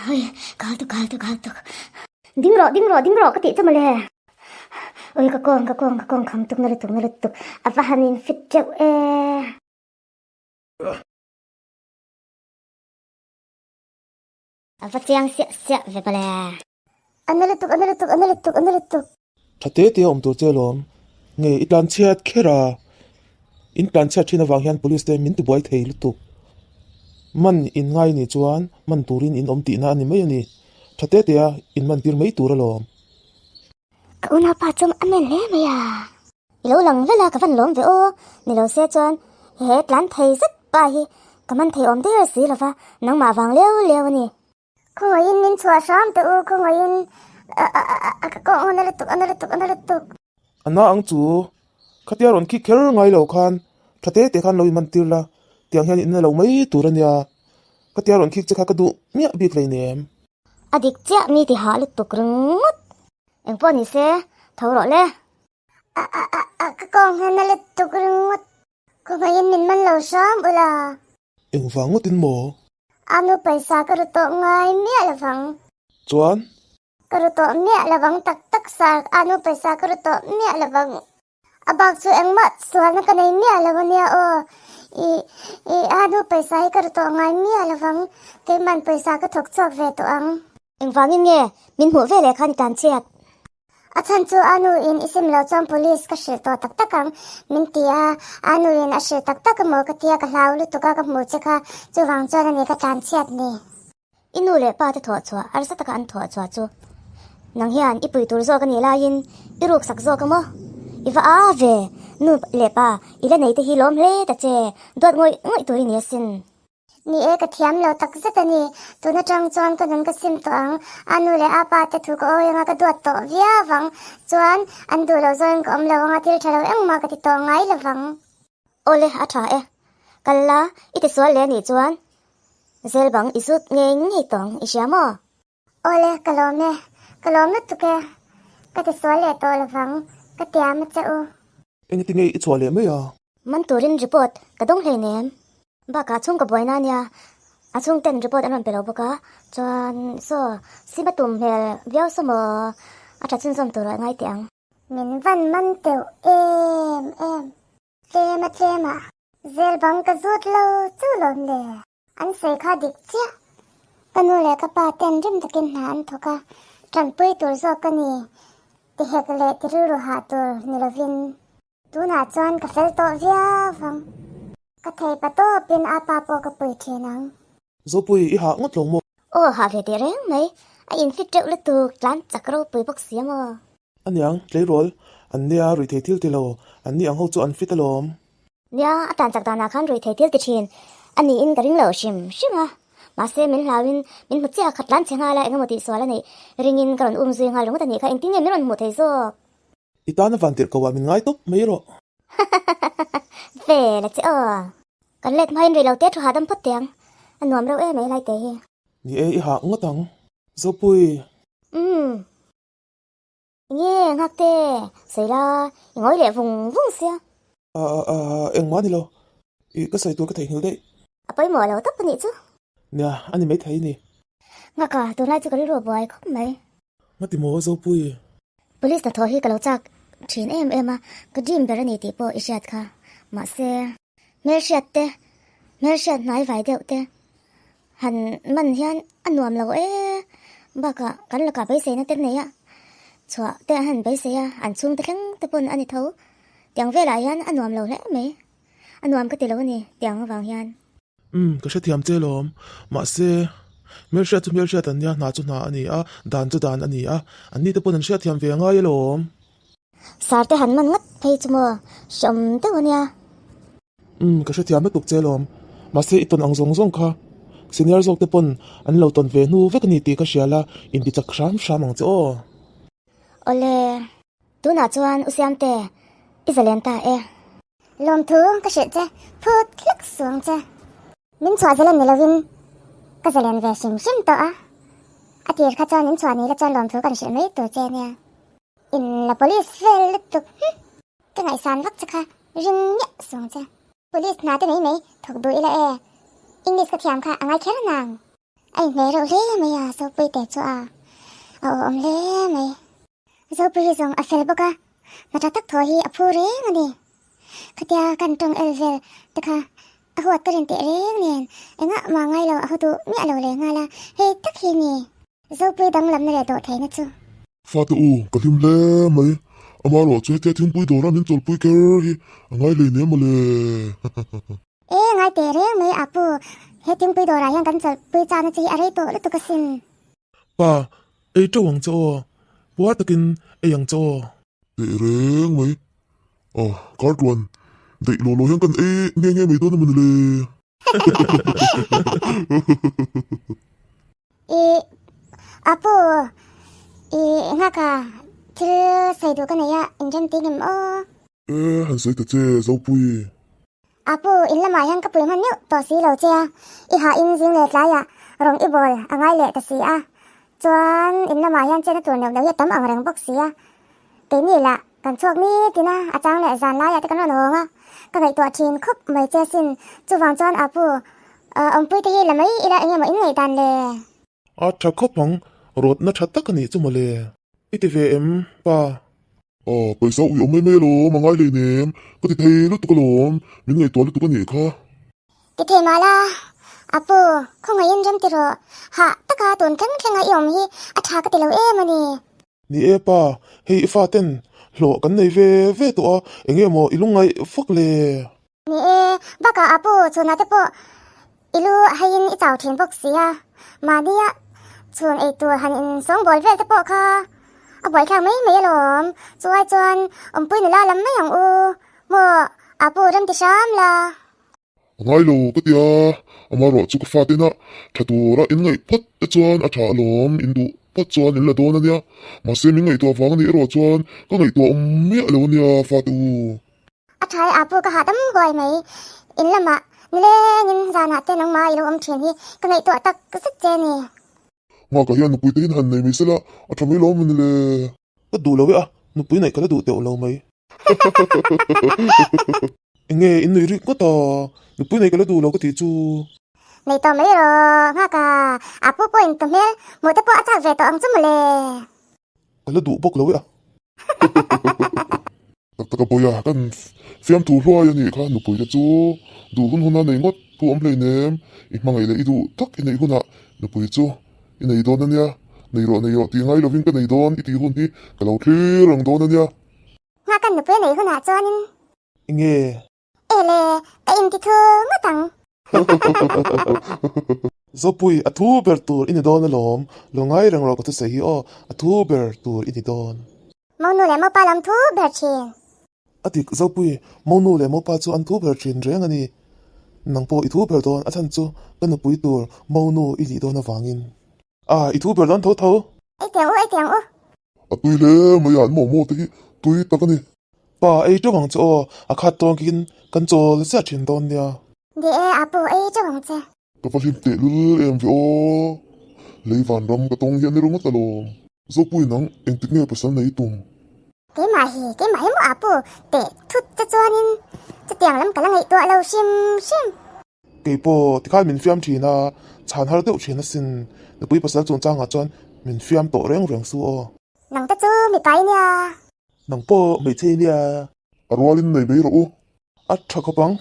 Oi, ka hal tuk, ka hal tuk, ka hal tuk. Ding rawh, ding rawh, ding rawh ka tih chu mawle. Oi, ka kawng, ka kawng, ka kawng kham tuk na lutuk, na lutuk. A va han in fit teuh e. A va chiang siah siah ve mawle. A na lutuk, a na lutuk, a na lutuk, a na lutuk. Tha te te a awm tur che alawm. Nge i tlanchhiat kher a? In tlanchhiat thin avang hian police te min tibuai thei lutuk. Man in ngai nih chuan man turin in awm tihna a ni mai a ni. Tha te te a in man tir mai tur alawm. Ka unaupa chuan a men hle mai a. I lo lang hlel a ka van lawm ve aw. Ni lo se chuan he tlan thei zet pa hi ka man thei awm der si lova nangmah vang leu leu a ni. Khawngaihin min chhuah hram teh u, khawngaihin a ka kawng a na lutuk, a na lutuk, a na lutuk. A na ang chu, khatia rawn khik kher ngai lo khan tha te te khan lo inman tir la, tiang hian in na lo mai tur a nia, khatia rawn khik che kha ka duh miah bik hleinem. A dik chiah mi ti hah lutuk ringawt. Engpawh ni se, tho rawh le. A a a a ka kawng hian na lutuk ringawt. Khawngaihin min man lo hram ula. Engvang ngawtin maw? A nu pawisa ka ru tawh ngai miah lovang. Chuan? Ka ru tawh miah lovang tak tak sir, a nu pawisa ka ru tawh miah lovang. A bak chu engmah sualna ka nei miah lo ania aw. I i a nu pawisa hi ka ru tawh ngai miah lovang, keiman pawisa ka thawk chhuak ve tawh ang. Engvangin nge min hmuh veleh khan i tan chhiat? A chhan chu a nu in i sim lo chuan police ka hrilh tawh tak tak ang min ti a, a nu in a hrilh tak tak emaw ka tia ka hlau lutuk a ka hmuh che kha chuvang chuan a ni ka tlan chhiat ni. I nu leh pa te thawh chhuah arsa taka an thawh chhuah chu nang hian i pui tur zawk a nih laiin i ruk sak zawk emaw i va a ve nu leh pa i la nei te hi lawm hle ta che duat ngawih ngawih tur i ni asin. Ni e, ka thiam lo tak zet a ni. Tun atang chuan ka nun ka sim tawh ang. A nu leh a pa te thu ka awi anga ka duat tawh viau vang. Chuan, an duh loh zawngin ka awm lo anga thil tha lo engmah ka ti tawh ngai lo vang. Awle, a tha e. Kal la, i tisual leh anih chuan zel bang i zut ngei ngei tawng i hria maw? Awle, ka lawm e. Ka lawm lutuk e. Ka tisual leh tawh lovang, ka tiam a che u. Engati nge i chhuah leh mai a? Man turin report ka dawng hleinem. Bakah chhung ka buaina ania, a chhungten report an rawn pe lo bawk a, chuan saw sima tum hmel viau saw maw a tha chhunzawm tur ah ngai teh ang. Min van man teuh em em. Tlem a tlem a, zel bang ka zut lo chu lawm le. An sawi kha dik chiah. Ka nu leh ka pa ten rim takin hna an thawk a, tanpui tur zawk ka ni, ti hek leh ti rilru hah tur ni lovin. Tunah chuan ka fel tawh viau ang. Ka thei pa tawpin a pa pawh ka pui thin ang. Zopui, i hah ngawt lo maw? Aw, hah ve teh reng mai. A infit teuh lutuk, tlan chak ropui bawk si a maw? Aniang, tleirawl, an nia ruihthei thil ti lo, an ni ang ho chu an fit alawm. Nia, a tan chak danah khan ruihthei thil ti thin a niin ka ring lo hrim hrim a. Mahse, min hlauin min hmu chiah a, khat tlan chhe nghal a, engemaw tihsual a neih ringin ka rawn um zui nghal ringawt a nih kha, engtin nge min rawn hmuh thei zawk? I tan a van tirh ko ah min ngai tawp mai rawh. Ve la che aw. Kan let hmain rei lo te thu hahdam phawt teh ang. A nuam reuh em ai lai te hi. Ni e, i hah ngawt ang. Zopui. Umm. Nge nghak te, sawi la, i ngawi leh vung vung sia. A a engmah a ni lo. I ka sawi tur ka theihnghilh daih. A pawimawh lo tawp a nih chu. Nia, a ni maithei ni. Nghaka, tunlai chu ka rilru a buai khawp mai. Ngati maw Zopui? Police hnathawh hi ka lo chak thin em em a, ka dream ber a ni tih pawh i hriat kha. Mahse, hmelhriat te, hmelhriat hnai vai deuh te han man hian a nuam lo e. Bakah kan lakah beiseina te nei a, chhuah te an han beisei a, an chhungte thleng te pawn a ni tho. Tiang velah hian a nuam lo hle mai. A nuam ka ti lo a ni tiang avang hian. Umm, ka hrethiam che lawm. Mahse, hmelhriat chu hmelhriat an nia, hna chu hna a ni a, dan chu dan a ni a, an ni te pawn an hriatthiam ve angai alawm. Sar te han man ngawt phei chu maw, hreawm deuh a nia. Umm, ka hrethiam lutuk che lawm. Mahse, i tawn ang zawng zawng kha senior zawk te pawn an lo tawn ve hnu vek a ni tih ka hria la, intichak hram hram ang che aw. Awle, tunah chuan U Siamte, i zalen ta e. Lawmthu ka hrilh che, phut hlek suang che. Min chhuah zalen ni lovin ka zalen ve hrim hrim tawh a, a tir kha chuan min chhuah ni la chuan lawmthu kan hrilh mai tur che nia. In la police vel lutuk hm, ka ngaihsan vak che kha ring miah suang che. Police hna te mai mai thawk duh ila e, English ka thiam kha a ngai kher nang. A inhmeh reuh hle mai a, Zopui te chu a a awm hle mai. Zopui hi zawng a fel bawk a, hna tha tak thaw hi a phu reng a ni. Khatia kan tawng el vel te kha a huat ka rin teh reng nen engah mah ngai lo a haw duh miah lo leh nghal a, hei tak hi ni Zopui danglamna leh dawh theihna chu. Fate u, ka hlim hle mai. Amaherawh chu hetia thingpui dawra min chawlhpui kher hi a ngai hlei nen mawle. E ngai teh reng mai a pu, he thingpui dawrah hian kan chawlhpui chakna chu hi a rei tawh lutuk asin. Pa, ei teuh ang che aw, puar takin ei ang che aw. Teh reng mai, aw kar tluan daih law law hian kan ei nghe nghe mai dawn a mawni le. I apu i nghaka thil sawi duh ka nei a inrem tih ngem aw. E han sawi ta che Zopui. Apu in lamah hian ka pui hman meuh tawh si lo che a, i hah in zing leh tlaiah rawng i bawl a ngai leh ta si a, chuan in lamah hian chenna tur neuh neuh hi a tam ang reng bawk si a, keini lah kan chhuak ni tin a, a chang leh zan laiah te kan rawn hawng a, ka ngaihtuah thin khawp mai che asin, chuvang chuan Apu awmpui te hi la mai ila eng emaw in ngaihdan le? A tha khawp ang, rawtna tha tak a nih chu mawle. I ti ve em, pa? Aw, pawisa ui awm mai mai alawm, a ngai hlei nem. Ka ti thei lutuk alawm, min ngaihtuah lutuk a nih kha. Ti thei mah la, Apu, khawngaihin rem ti rawh. Hah taka tun thleng thlenga i awm hi a tha ka ti lo em a ni. Ni e pa, hei i faten hlawh kan nei ve ve tawh a, eng nge maw i lungngaih vak le? Ni e, bakah Apu chhunah te pawh i lu a heiin i chau thin bawk si a, mahnia chhun ei tur han insawngbawl vel te pawh kha a buaithlak mai mai alawm, chu ai chuan awmpui nula lam mai ang u, maw Apu rem ti hram la. A ngai lo ka ti a, amaherawh chu ka fate inah tha tura in ngaih phawt te chuan a tha alawm, in duh phawt chuan in la dawn a nia, mahse min ngaihtuah vang a nih erawh chuan ka ngaihtuah awm miah lo a nia fate u. A tha e Apu ka hahdam huai mai, in lamah nilengin zanah te nangmah i lo awm thin hi ka ngaihtuah tak zet che a ni. Nghakah hian nupui te hian han nei mai sela a tha mai lawm a ni le. Ka duh lo e a, nupui neih ka la duh teuh lo mai. Enge in nui rik ngawt a, nupui nei ka la duh lo ka tih chu. Nei tawh mai rawh, nghak a, a pu pawh in ta hmel, hmuh te pawh a chak ve tawh ang chu mawle. Ka la duh bawk lo e a. Tak tak a pawi a, kan fiamthu hluai a nih kha, nupui te chu duh hun hun a nei ngawt thu awm hleinem, i hmangaih leh i duh tak i neih hunah nupui chu I nei dawn a nia, nei rawh nei rawh tih ngai lovin ka nei dawn i tih hun hi ka lo thlir reng dawn a nia. Nghah kan nupui a neih hunah chuanin. Enge? Ele, ka inti thu ngawt ang. Zopui, a thu ber tur i ni dawn alawm, lo ngai reng rawh ka thusawi hi aw, a thu ber tur i ni dawn. Monu leh Mopa lam thu ber thin. A dik, Zopui, Monu leh Mopa chu an thu ber thin reng a ni. Nang pawh i thu ber dawn, a chhan chu ka nupui tur Monu i lih dawn avangin. A, i thu ber dawn tho tho. Ei tiang u, ei tiang u. A tui hle mai a, an momo te hi tui tak a ni. Pa, ei teuh ang che aw, a khat tawngin kan chawl ziah thin dawn nia. Di e, Apu, ei teuh ang che. Ka va hlim teh lul em ve aw. Lei van ram ka tawng hian i ringawt alawm. Zopui nang engtik nge pasal nei i tum? Keimah hi, keimah hi maw Apu teh thut che chuanin chutiang lam ka la ngaihtuah lo hrim hrim. Keipawh tikhan min fiam thin a, chhan har deuh thin asin. Nupui pasal chungchangah chuan min fiam tawh reng reng su aw. Nang te chu mipa i nia. Nang pawh hmeichhe i nia. A rualin nei mai rawh u. A tha khawp ang.